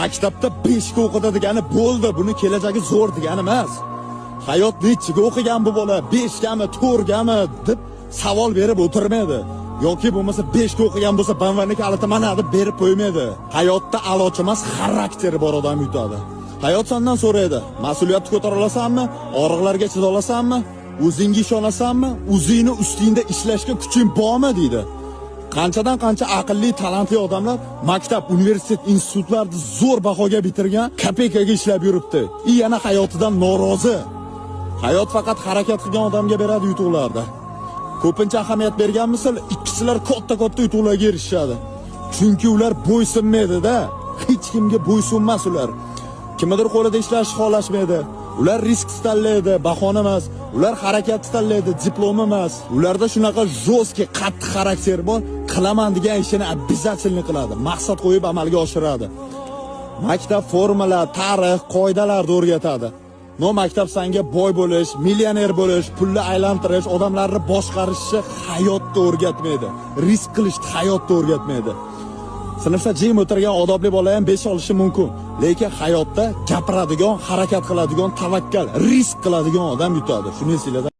Maktabda 5 ga o'qidi degani bo'ldi, buni kelajagi zo'r degani emas. Hayot nechiga o'qigan bu bola, 5 gami, 4 gami deb savol berib o'tirmaydi. Yoki bo'lmasa 5 ga o'qigan bo'lsa, BMWni kaliti mana deb berib qo'ymaydi. Hayotda a'lochi emas, xarakteri bor odam yutadi. Hayot sendan so'raydi: mas'uliyatni ko'tara olasanmi, og'riqlarga chida olasanmi, o'zingga ishonasanmi, o'zingni ustingda ishlashga kuching bormi deydi. Qanchadan qancha aqlli, talantli odamlar maktab, universitet, institutlarni zo'r bahoga bitirgan, kopeykaga ishlab yuribdi. И yana hayotidan norozi. Hayot faqat harakat qilgan odamga beradi yutuqlarni. Ko'pincha ahamiyat berganmisizlar, ikkisilar katta-katta yutuqlarga erishishadi. Chunki ular bo'ysunmaydi-da. Hech kimga bo'ysunmas ular. Kimnidir qo'lida ishlashni xohlashmaydi. Ular risk tanlaydi, bahona emas. Ular harakat tanlaydi, diplom emas. Ularda shunaqa жесткий, qattiq xarakter bor, qilaman degan ishini обязательно qiladi. Maqsad qo'yib amalga oshiradi. Maktab formalar, tarix, qoidalarni o'rgatadi. Но maktab senga boy bo'lish, millioner bo'lish, pulni aylantirish, odamlarni boshqarishni hayotda o'rgatmaydi. Risk qilishni hayotda o'rgatmaydi. Sinfda jim o'tirgan odobli bola ham 5 olishi mumkin, lekin hayotda gapiradigan, harakat qiladigan, tavakkal, risk qiladigan odam yutadi. Shuni esinglarda.